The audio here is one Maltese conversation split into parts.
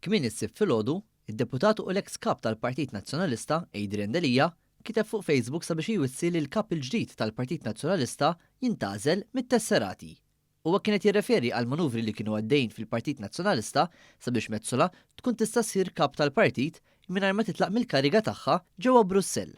Kmieni s-Sibt filgħodu, id-Deputat u l-eks Kap tal-Partit Nazzjonalista, Adrian Delia, kiteb fuq Facebook sabiex iwissi li l-Kap il-ġdid tal-Partit Nazzjonalista jintgħażel mit-tesserati. Huwa kien qed jirreferi għall-manuvri li kienu għaddejjin fil-Partit Nazzjonalista sabiex Metsola tkun tista' ssir Kap tal-Partit mingħajr ma titlaq mill-kariga tagħha ġewwa Brussell.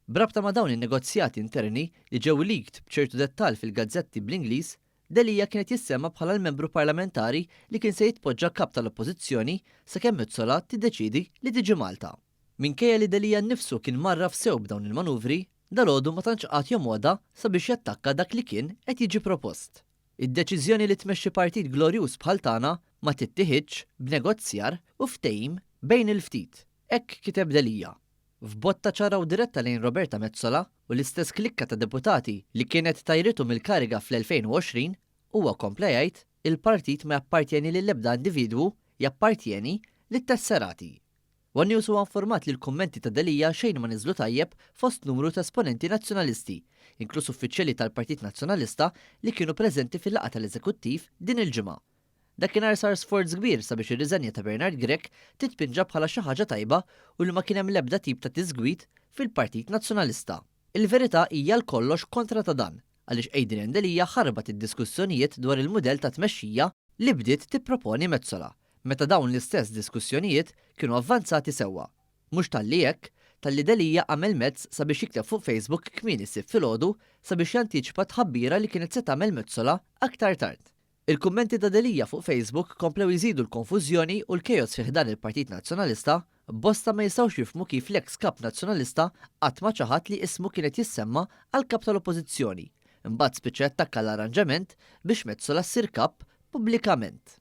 B'rabta ma' dawn in-negozjati interni li ġew leaked b'ċertu dettall fil-gazzetti bl-Ingliż, Delia kien qed jissemma bħala l-membru parlamentari li kien se jitpoġġa Kap tal-Oppożizzjoni sakemm Metsola tiddeċiedi li tiġi Malta. Minkejja li Delia nnifsu kien mgħarraf sew b'dawn il-manuvri, dalgħodu ma tantx qagħad jomgħodha sabiex jattakka dak li kien qed jiġi propost. Id-deċiżjoni li tmexxi partit glorjuż bħal tagħna ma tittiħidx b'negozjar u ftehim bejn il-ftit. Hekk kiteb Delia. F'botta ċara u diretta lejn Roberta Metsola u l-istess klikka ta' deputati li kienet tajritu mill-kariga fl-2020, huwa kompla jgħid, Il-partit ma jappartjeni lill-ebda individwu, jappartjeni lit-tesserati. One News huwa informat li l-kummenti ta' Delia xejn ma niżlu tajjeb fost numru ta' esponenti Nazzjonalisti, inkluż uffiċjali tal-Partit Nazzjonalista li kienu preżenti fil-laqgħa tal-Eżekuttiv din il-ġimgħa. Dakinhar sar sforz kbir sabiex ir-riżenja ta' Bernard Grech titpinġa bħala xi ħaġa tajba u li ma kien hemm l-ebda tip ta' tiżgwid fil-Partit Nazzjonalista. Il-verità hija għal kollox kontra ta' dan għaliex Adrian Delia ħarbat id-diskussjonijiet dwar il-mudell ta' tmexxija li bdiet tipproponi Metsola meta dawn l-istess diskussjonijiet kienu avvanzati sewwa. Mhux talli hekk, talli Delia għamel mezz sabiex jikteb fuq Facebook kmieni s-Sibt filgħodu sabiex jantiċipa tħabbira li kienet se tagħmel Metsola aktar tard. Il-kummenti ta' Delia fuq Facebook komplew jżidu l-konfużjoni u l-chaos fi ħdan il-Partit Nazzjonalista, b'bosta ma jistgħux jifhmu kif l-eks Kap Nazzjonalista qatt ma ċaħad li ismu kien qed jissemma għal Kap tal-Oppożizzjoni, imbagħad spiċċa jattakka l-arranġament biex Metsola ssir Kap pubblikament.